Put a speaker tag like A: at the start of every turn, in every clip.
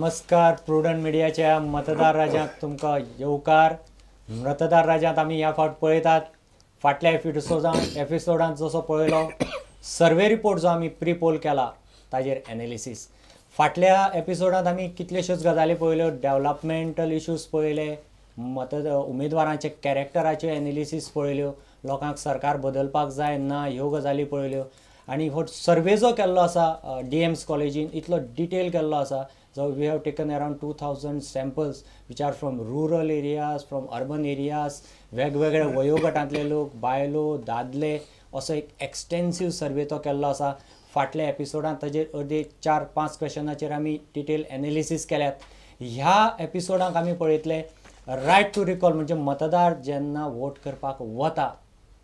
A: नमस्कार. प्रुडंट मिडियाच्या मतदार राज्यांत तुमकां येवकार. मतदार राज्यांत आमी ह्या फावट पळयतात फाटल्या एपिसोडांत जसो पळयलो सर्वे रिपोर्ट जो आमी प्री पोल केला ताजेर एनालिसीस. फाटल्या एपिसोडांत आमी कितल्योश्योच गजाली पळयल्यो, डेवलपमेंटल इश्यूज पळयले, उमेदवारांचे कॅरेक्टराच्यो एनालिसीस पळयल्यो, लोकांक सरकार बदलपाक जाय ना ह्यो गजाली पळयल्यो. आनी हो सर्वे जो केल्लो आसा डी एम्स कॉलेजीन इतलो डिटेल केल्लो आसा, जो we have taken around 2000 samples which are from rural areas, from urban areas, वेगवेगळे वयोगटांतले लोक, बायलो, दादले, असो एक एक्सटेन्सीव सर्वे तो केल्लो आसा. फाटल्या एपिसोडांत ताजेर अर्दे 4-5 क्वेशनाचेर आमी डिटेल एनालिसीस केल्यात. ह्या एपिसोडाक आमी पळयतले रायट टू रिकॉल, म्हणजे मतदार जेन्ना वोट करपाक वता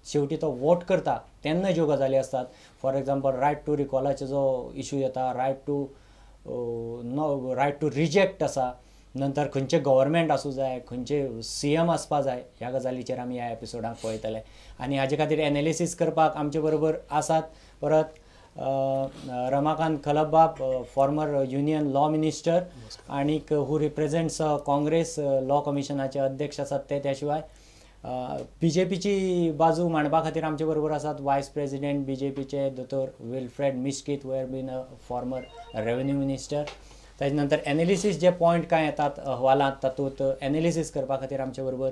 A: शेवटी तो वोट करता तेन्ना ज्यो गजाली आसतात, फॉर एग्जाम्पल रायट टू रिकॉलाचो जो इशू येता, रायट टू रिजेक्ट आसा, नंतर खंयचे गव्हर्मेंट आसूं जाय, खंयचे सी एम आसपा जाय, ह्या गजालीचेर आमी ह्या एपिसोडाक पळयतले. आनी हाजे खातीर एनालिसीस करपाक आमचे बरोबर आसात परत रमाकांत खलपबाब, फॉर्मर युनियन लॉ मिनिस्टर आनीक हू रिप्रेझेंट्स काँग्रेस लॉ कमिशनाचे अध्यक्ष आसात ते. त्या शिवाय बी जे पीची बाजू मांडपा खातीर आमचे बरोबर आसात वायस प्रेसिडेंट बी जे पीचे दोतोर Wilfred Misquith, who have been a former revenue minister. ताजे नंतर एनालिसीस जे पॉयंट कांय येतात अहवालांत तातूंत एनालिसीस करपा खातीर आमचे बरोबर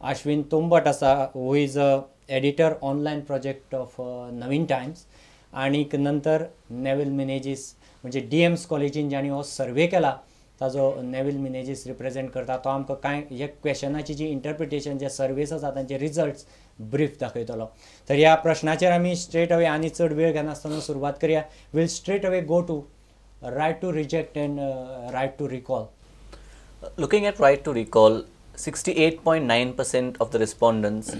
A: आश्विन तोंबट आसा, who is a editor online project of Navhind Times. आनीक नंतर नेवील मिनेजीस, म्हणजे डी एम्स कॉलेजीन ज्यांनी हो सर्वे केला ताजो नेवील मिनेजीस रिप्रेझेंट करता. तो आमकां कांय ह्या क्वेशनाची जी इंटरप्रिटेशन, जे सर्वेस आसा तांचे रिजल्ट्स ब्रीफ दाखयतलो. तर ह्या प्रश्नाचेर आमी स्ट्रेट अवे आनी चड वेळ घेनासतना सुरवात करया. We'll straight away go to right to reject and right to recall.
B: Looking at right to recall, 68.9% of the respondents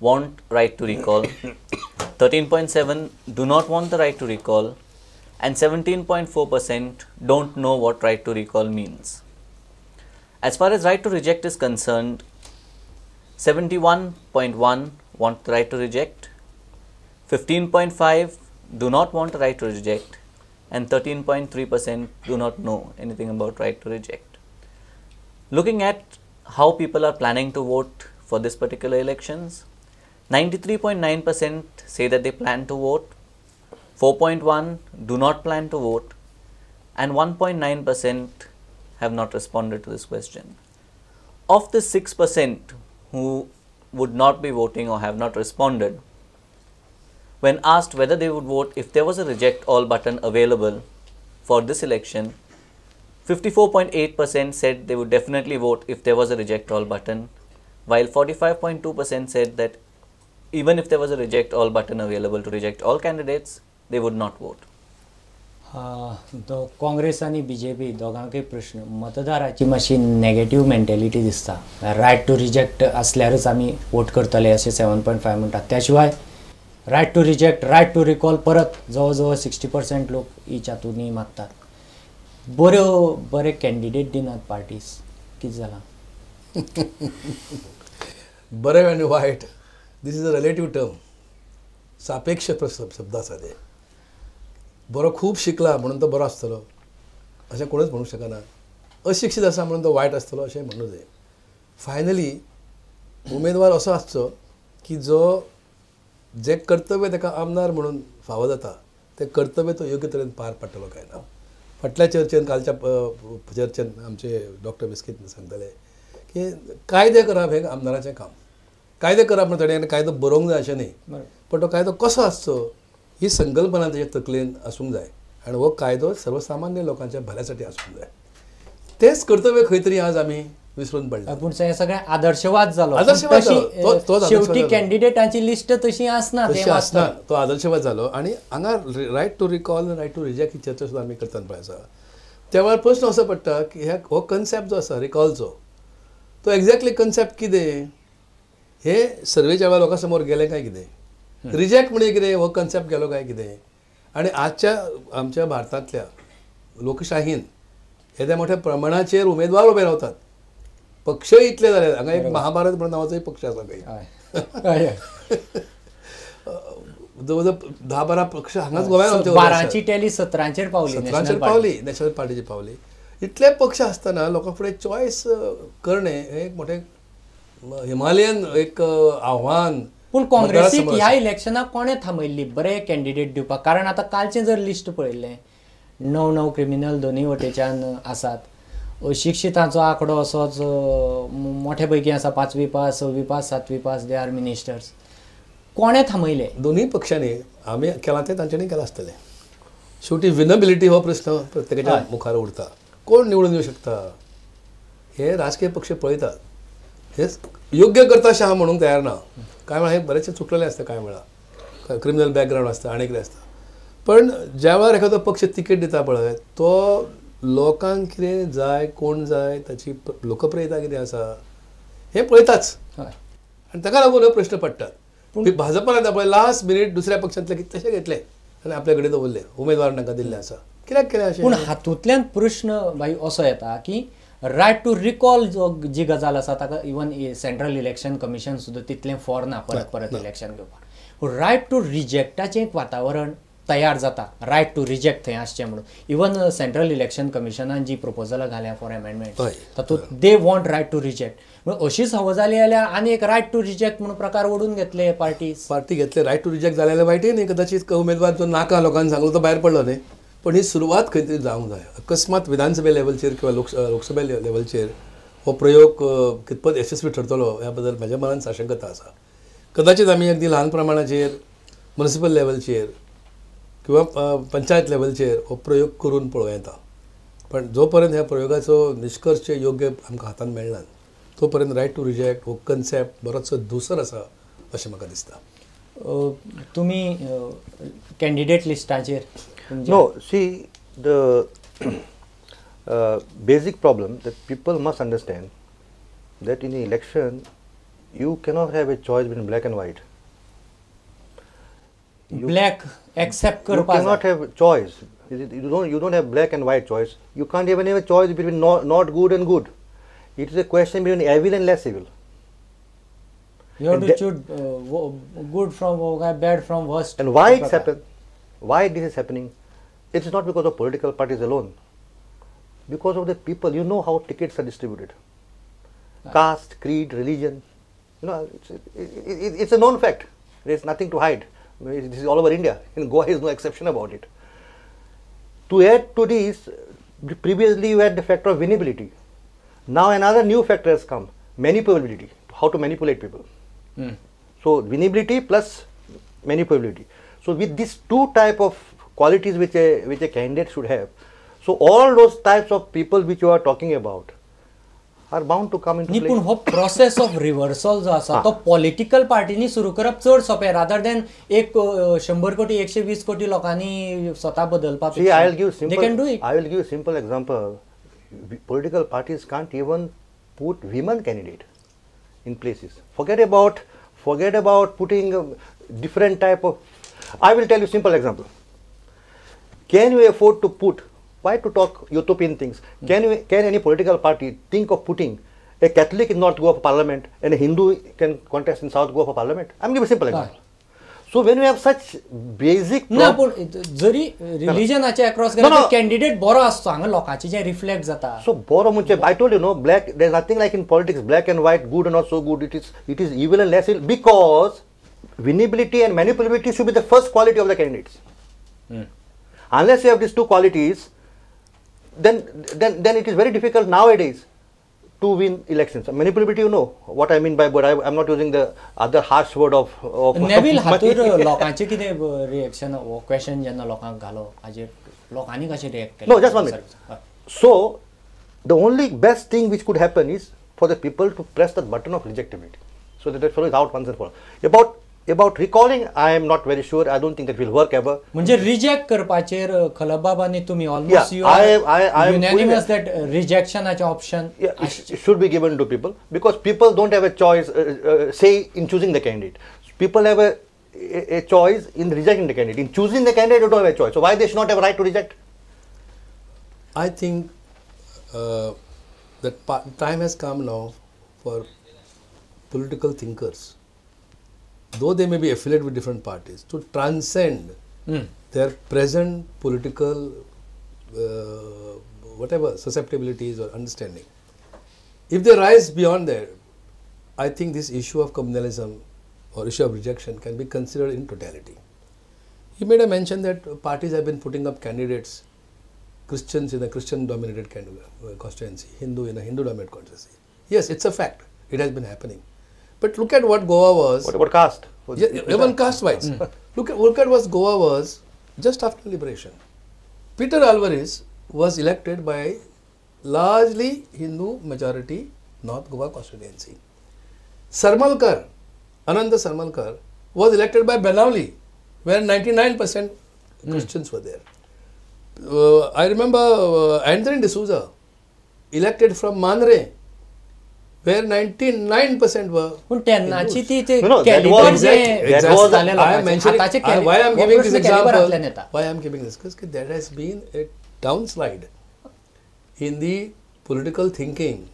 B: want right to recall, 13.7% do not want the right to recall, and 17.4% don't know what right to recall means. As far as right to reject is concerned, 71.1% want the right to reject, 15.5% do not want the right to reject, and 13.3% do not know anything about right to reject. Looking at how people are planning to vote for this particular elections, 93.9% say that they plan to vote, 4.1% do not plan to vote, and 1.9% have not responded to this question. Of the 6% who would not be voting or have not responded, when asked whether they would vote if there was a reject all button available for this election, 54.8% said they would definitely vote if there was a reject all button, while 45.2% said that even if there was a reject all button available to reject all candidates, they would not vote.
A: Congress आनी B J P दोगांकय प्रश्न, मतदाराची मातशी negative mentality दिसता. Right to reject आसल्यारच आमी vote करतले अशें 7.5 म्हणटात. त्या शिवाय right to reject, right to recall परत जवळ जवळ 60% लोक ही चातुर्णी मागतात. बऱ्यो बरे कॅन्डिडेट दिनात पार्टीज, कितें जालां?
C: बरें आनी वायट, this is a relative term, सापेक्ष शब्द आसा ते. बरो खूब शिकला म्हणून तो बरो आसतलो अशें कोणूच म्हणूंक शकना, अशिक्षीत आसा म्हणून तो वायट आसतलो अशें म्हणूंक जाय. फायनली उमेदवार असो आसचो की जो जें कर्तव्य ताका आमदार म्हणून फावो जाता तें कर्तव्य तो योग्य तरेन पार पाडटलो काय ना. फाटल्या चर्चेन, कालच्या चर्चेन आमचे डॉक्टर मिस्कीत सांगताले की कायदे करप हें आमदाराचें काम. कायदे करप म्हणटा ताणें कायदो बरोवंक जाय अशें न्ही, पण तो कायदो कसो आसचो ही संकल्पना ताच्या तकलेन आसूंक जाय आनी हो कायदो सर्वसामान्य लोकांच्या भल्यासाठी आसूंक जाय. तेच कर्तव्य खंय तरी आज आमी विसरून पडले.
A: पूण हें सगळें आदर्शवाद जालो,
C: आदर्शवाद जालो,
A: शेवटी कॅन्डिडेटांची लिस्ट तशी आसना,
C: तशी आसना, तो आदर्शवाद जालो. आनी हांगा right to recall, right to reject ही चर्चा सुद्दां आमी करतना पळय आसा. त्या वेळार प्रश्न असो पडटा की हो कन्सेप्ट जो आसा रिकॉलचो, तो एक्झॅक्टली कन्सेप्ट कितें हे सर्वेच्या वेळार लोकां समोर गेलें काय कितें, रिजेक्ट म्हणजे कितें हो कन्सेप्ट गेलो काय कितें. आनी आजच्या आमच्या भारतांतल्या लोकशाहीन येद्या मोठ्या प्रमाणाचेर उमेदवार उबे रावतात, पक्षय इतले जाले. हांगा एक महाभारत म्हणून नांवाचोय पक्ष आसा खंय, जवळ जवळ 10-12 पक्ष हांगाच गोव्यान.
A: 12ची टॅली 17चेर पावली,
C: 17चेर पावली, नॅशनल पार्टीची पावली. इतले पक्ष आसतना लोकां फुडें चॉयस करणें हें एक मोठें हिमालयन एक आव्हान.
A: पूण काँग्रेसीक ह्या इलेक्शनाक कोणें थांबयल्ली बरे कॅन्डिडेट दिवपाक? कारण आतां कालचें जर लिस्ट पळयल्लें 9 क्रिमिनल दोनूय वटेच्यान आसात, अशिक्षितांचो आंकडो असोच मोठे पैकी आसा, 5वी पास 6वी पास 7वी पास, they are ministers. कोणें थांबयले?
C: दोनूय पक्षांनी आमी केलां तें तांच्यांनी केलां आसतलें. शेवटी विनेबिलिटी हो प्रश्न प्रत्येकाच्या मुखार उरता. कोण निवडून येवं शकता हे राजकीय पक्ष पळयतात. हे योग्य करता अशें हांव म्हणूंक तयार ना. कांय वेळार हें बरेचशें चुकलेलें आसता, कांय वेळार क्रिमिनल बॅकग्रावंड आसता आनी कितें आसता. पण ज्या वेळार एखादो पक्ष तिकेट दिता पळय तो लोकांक कितें जाय, कोण जाय, ताची लोकप्रियता कितें आसा हें पळयताच आनी ताका लागून हो प्रश्न पडटात. पूण भाजपान आतां पळय लास्ट मिनीट दुसऱ्या पक्षांतले कितलेशे घेतले आनी आपल्या कडेन दवरले, उमेदवार तांकां दिल्ले आसा. कित्याक केलें अशें?
A: पूण हातूंतल्यान प्रश्न भाई असो येता की रायट टू रिकॉल जो जी गजाल आसा ताका इवन सेंट्रल इलेक्शन कमिशन सुद्दां तितलें फॉर ना परत परत इलेक्शन घेवपाक. पूण रायट टू रिजेक्टाचें एक वातावरण तयार जाता, रायट टू रिजेक्ट थंय आसचें म्हणून. इवन सेंट्रल इलेक्शन कमिशनान जी प्रपोजलां घाल्या फॉर अमेंडमेंट तातूंत they want right to reject. म्हणून अशीच हवा जाली जाल्यार आनी एक रायट टू रिजेक्ट म्हणून प्रकार ओडून घेतले पार्टीज.
C: पार्टी घेतले रायट टू रिजेक्ट जालें जाल्यार वायटय न्ही, कदाचीत उमेदवार जो नाका लोकांनी सांगलो तो भायर पडलो न्ही. पण ही सुरवात खंय तरी जावंक जाय. अकस्मात विधानसभे लेवलचेर किंवा लोकसभे लेवलचेर हो प्रयोग कितपत यशस्वी ठरतलो ह्या बद्दल म्हज्या मनान साशंकता आसा. कदाचित आमी अगदी ल्हान प्रमाणाचेर म्युनिसिपल लेवलचेर किंवा पंचायत लेवलचेर हो प्रयोग करून पळोवं येता, पण जो पर्यंत ह्या प्रयोगाचो निश्कर्श योग्य आमकां हातान मेळना तो पर्यंत रायट टू रिजेक्ट हो कन्सेप्ट बरोचसो धुसर आसा अशें म्हाका दिसता.
A: तुमी candidate लिस्टाचेर?
D: No, see, the basic problem that people must understand that in the election you cannot have a choice between black and white.
A: Black accept
D: You cannot have choice. You don't have black and white choice. You can't even have a choice between not good and good. It is a question between evil and less evil.
A: You have to choose good from bad from worst.
D: And why it's happened? Why this is happening? It is not because of political parties alone. Because of the people. You know how tickets are distributed. Caste, creed, religion. You know, it's a known fact. There is nothing to hide. This is all over India. In Goa is no exception about it. To add to this, previously you had the factor of winnability. Now another new factor has come, manipulability, how to manipulate people. So winnability plus manipulability. So with these two type of qualities which a candidate should have, so all those types of people which you are talking about are bound to come into play.
A: पूण हो process of reversal जो आसा तो political पार्टीनी सुरू करप चड सोंपें rather than एक 100 कोटी 120 कोटी लोकांनी स्वता बदलपाक.
D: See, I will give simple, I will give simple example. Political parties can't even put women candidate in places. Forget about putting different type of. I will tell you simple example. Can you afford to put? Why to talk utopian things? Can any political party think of putting a Catholic in North Goa for parliament and a Hindu can contest in South Goa for parliament? I am giving a simple example. So when you have such basic
A: ना, पण जरी रिलिजनाचे across गेल्यार candidate बरो आसतो हांगा लोकांचे जे reflect जाता.
D: So बरो म्हणजे I told you no, black, there is nothing like in politics black and white, good and not so good. It is evil and less evil, because winnability and manipulability should be the first quality of the candidates. Unless you have these two qualities, then it is very difficult nowadays to win elections. Manipulability, you know what I mean by word. I am not using the other harsh word of
A: Neville हातूर लोकांचे कितें reaction हो question जेन्ना लोकांक घालो हाजेर लोकांनी कशें react केलें?
D: No, just one minute. So the only best thing which could happen is for the people to press the button of rejectability, so that that fellow is out once and for all. About recalling, I am not very sure. I don't think that will work ever.
A: म्हणजे reject करपाचेर खलबाब आनी तुमी almost you are unanimous that रिजेक्शनाचे option
D: should be given to people, because people don't have a choice, say in choosing the candidate. People have a choice in rejecting the candidate. In choosing the candidate, you don't have a choice. So why they should not have a right to reject?
C: I think that time has come now for political thinkers, though they may be affiliated with different parties, to transcend their present political whatever susceptibilities or understanding. If they rise beyond that, I think this issue of communalism or issue of rejection can be considered in totality. He made a mention that parties have been putting up candidates, Christians in a Christian dominated constituency, Hindu in a Hindu dominated constituency. Yes, it's a fact. It has been happening. But look at what Goa was.
D: What about caste?
C: Yeah, even caste wise. Look at what Goa was just after liberation. Peter Alvarez was elected by largely Hindu majority North Goa constituency. Sarmalkar, Ananda Sarmalkar, was elected by Benavli, where 99% Christians were there. I remember Anthony D'Souza, elected from Mandre, where 99% were.
D: No, that was,
C: that was I am mentioning, why I am giving this example, why I am giving this, because there has been a downslide in the political thinking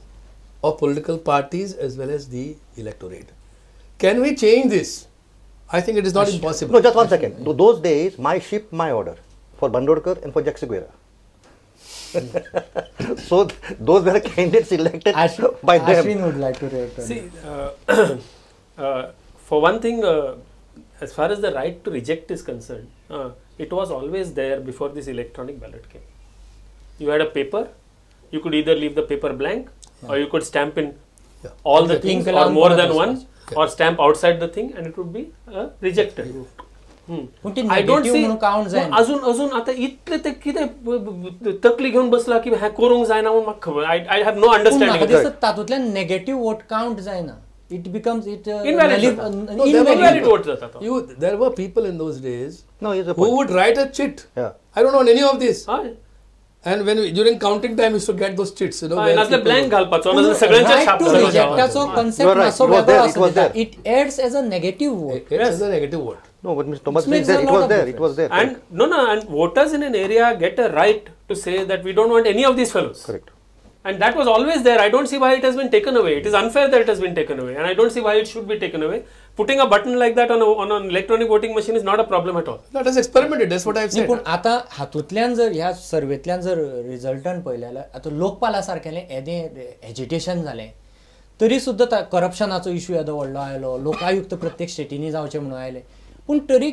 C: of political parties as well as the electorate. Can we change this? I think it is not impossible.
D: No, just one second. Those days, my ship, my order for Bandodkar and for Jack Sequeira. So those were candidates elected by them.
A: Ashwin would like to react on.
E: See, for one thing, as far as the right to reject is concerned, it was always there before this electronic ballot came. You had a paper, you could either leave the paper blank, yeah, or you could stamp in all the things or more than one, or stamp outside the thing, and it would be rejected. I don't see अजून अजून आता इतले ते कितें तकली घेवन बसला की हें करूंक जायना म्हणून म्हाका खबर, I have no understanding.
A: दिसता तातूंतल्यान नेगेटिव्ह वोट कावंट जायना, it becomes it
E: invalid vote जाता.
C: There were people in those days who would write a chit. I don't know any of this. And when we, during counting time, we used to get those chits, you know.
E: नासले blank घालपाचो, नासले सगळ्यांच्या
A: छाप रिजेक्टाचो concept मातसो वेगळो आसा. It adds as a negative vote.
C: It adds as a negative vote.
D: No, but Mr. Thomas said it was there. It was there.
E: And no, no, and voters in an area get a right to say that we don't want any of these fellows.
D: Correct.
E: And that was always there. I don't see why it has been taken away. It is unfair that it has been taken away, and I don't see why it should be taken away. Putting a button like that on an electronic voting machine is not a problem at all.
C: Let us experiment it. That's what I have said.
A: पूण आतां हातूंतल्यान जर ह्या सर्वेंतल्यान जर रिजल्टन पळयलें जाल्यार आतां लोकपाला सारकेलें येदें एजिटेशन जालें तरी सुद्दां करप्शनाचो इश्यू येदो व्हडलो आयलो, लोकायुक्त प्रत्येक स्टेटींनी जावचें म्हणून आयलें, पूण तरी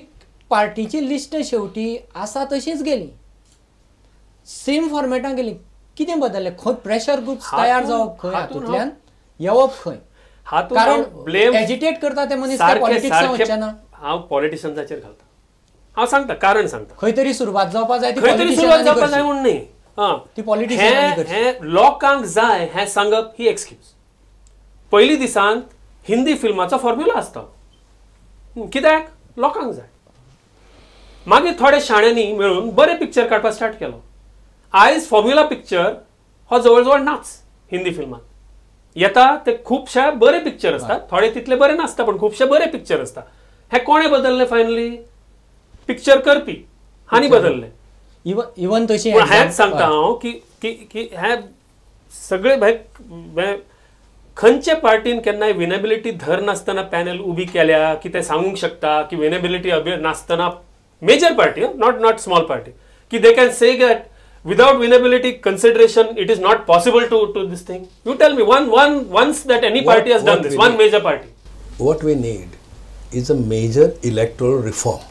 A: पार्टीची लिस्ट शेवटी आसा तशीच गेली, सेम फॉर्मेटान गेली. कितें बदललें? खंय प्रेशर ग्रुप तयार जावप खंय, हातूंतल्यान येवप खंय? कारण ब्लेम एजिटेट करता ते मनीस पॉलिटिक्सांत वचचे ना.
E: हांव पॉलिटिशियन्साचेर घालता. हांव सांगता, कारण सांगता.
A: खंय तरी सुरवात जावपा जाय,
E: खंय तरी सुरवात जावपा जाय म्हूण न्ही,
A: ती पॉलिटिशियन
E: हें लोकांक जाय हें सांगप ही एक्सक्यूज. पयलीं दिसांत हिंदी फिल्माचो फॉर्म्युला आसता, कित्याक लोकांक जाय. मागीर थोडे शाण्यांनी मेळून बरे पिक्चर काडपाक स्टार्ट केलो. आयज फॉर्म्युला पिक्चर हो जवळ जवळ नाच हिंदी फिल्मांत येता. ते खुबशे बरे पिक्चर आसतात, थोडे तितले बरे नासता, पण खुबशे बरे पिक्चर आसता. हे कोणें बदलले? फायनली पिक्चर करपी हांणी बदलले.
A: इवन तशी
E: हेंच सांगता हांव की की हे सगळे भाई खंयचे पार्टीन केन्नाय विनेबिलिटी धर नासतना पॅनल उबी केल्या की ते सांगूंक शकता की विनेबिलिटी नासतना major party, not small party, की they can say that without winnability consideration, it is not possible to this thing. You tell me once that any party has done this, one major party.
C: What we need is a major electoral reform.